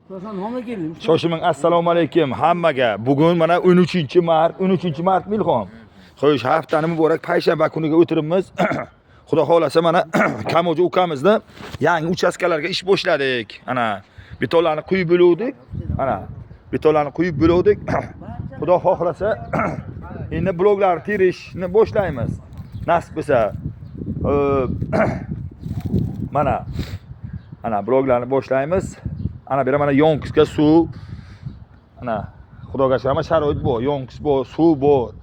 Shoshilmang, assalomu alaykum hammaga. Bugun mana 13 mart, 13 mart Ilhom. Xo'sh, haftani muborak payshanba kuniga o'tiribmiz. Xudo xolasa mana Kamoji ukamizni yangi uchastkalarga ish boshladik. Ana betonlarni quyib bo'luvdik. Ana betonlarni quyib bo'luvdik. Xudo xohlasa endi bloklarni terishni boshlaymiz. Nasib bo'lsa. Mana ana bloklarni boshlaymiz. Ana bu yerda mana yonkisga suv. Ana Xudoga shukr, hamma sharoit bor, yonkis bor, suv bor.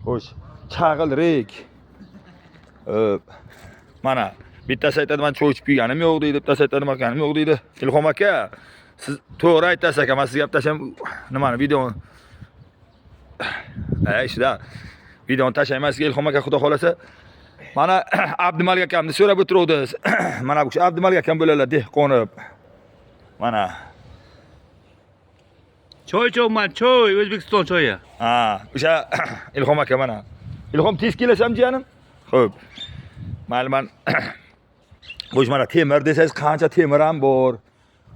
Xo'sh, chag'il rek. Mana bittasi aytadi, man choy ichib kuyganim yo'q deydi, bittasi aytadi, nima qilganim yo'q deydi. Ilhom aka, siz to'g'ri aytasiz aka, man sizga gap tashlam nimani videoni. Ishda videoni tashlayman sizga, Ilhom aka, Xudo xolasa. Mana Abdumalik akamni so'rab o'tiruvdingiz. Mana bu kishi Abdumalik akam bo'ladilar, dehqonib. Mana. Choy ichyapman, choy, O'zbekiston choyi. Ha, o'sha Ilhom aka mana. Ilhom, tez kelasanmi, jiyanim? Xo'p. Mayli, man xo'sh, mana temir desangiz qancha temir ham bor.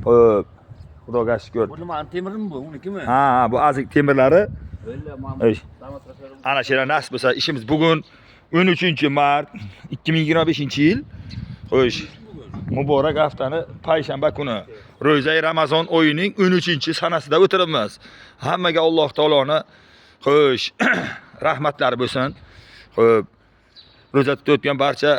Xo'p. Xudoga shukr. Bu nima, temirmi bu, unikimi? Ha, bu azik temirlari. O'lla. Ey. Ana shu yerda nasib bo'lsa ishimiz bugun 13 mart 2025-yil. Xo'sh. Muborak haftani payshanba kuni. Ro'zai Ramazon oyining 13 sanasida o'tiribmiz. Hammaga Alloh taoloni xo'sh rahmatlari bo'lsin. Xo'p. Ro'za tutayotgan barcha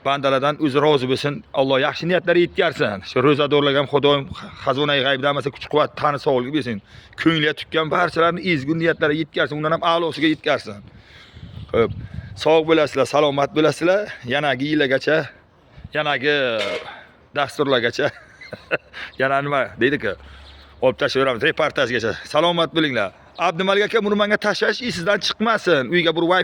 bandalardan o'zi rozi bo'lsin. Alloh yaxshi niyatlar yetkazsin. Shu ro'zadorlarga ham Xudoyim xazonai g'aybdan bo'lsa kuch-quvvat, tani sog'lik bersin. Ko'ngliga tutgan barchalarini ezgu niyatlari yetkazsin, undan ham a'losiga yetkazsin. Xo'p, sog' bo'lasizlar, salomat bo'lasizlar. Yanagi yilgacha, yanagi dasturlargacha, yana nima deydi-ku, olib tashlayveramiz reportajgacha. Salomat bo'linglar. Abdumalik aka, buni menga tashlash esingizdan chiqmasin. Uyga bir wifi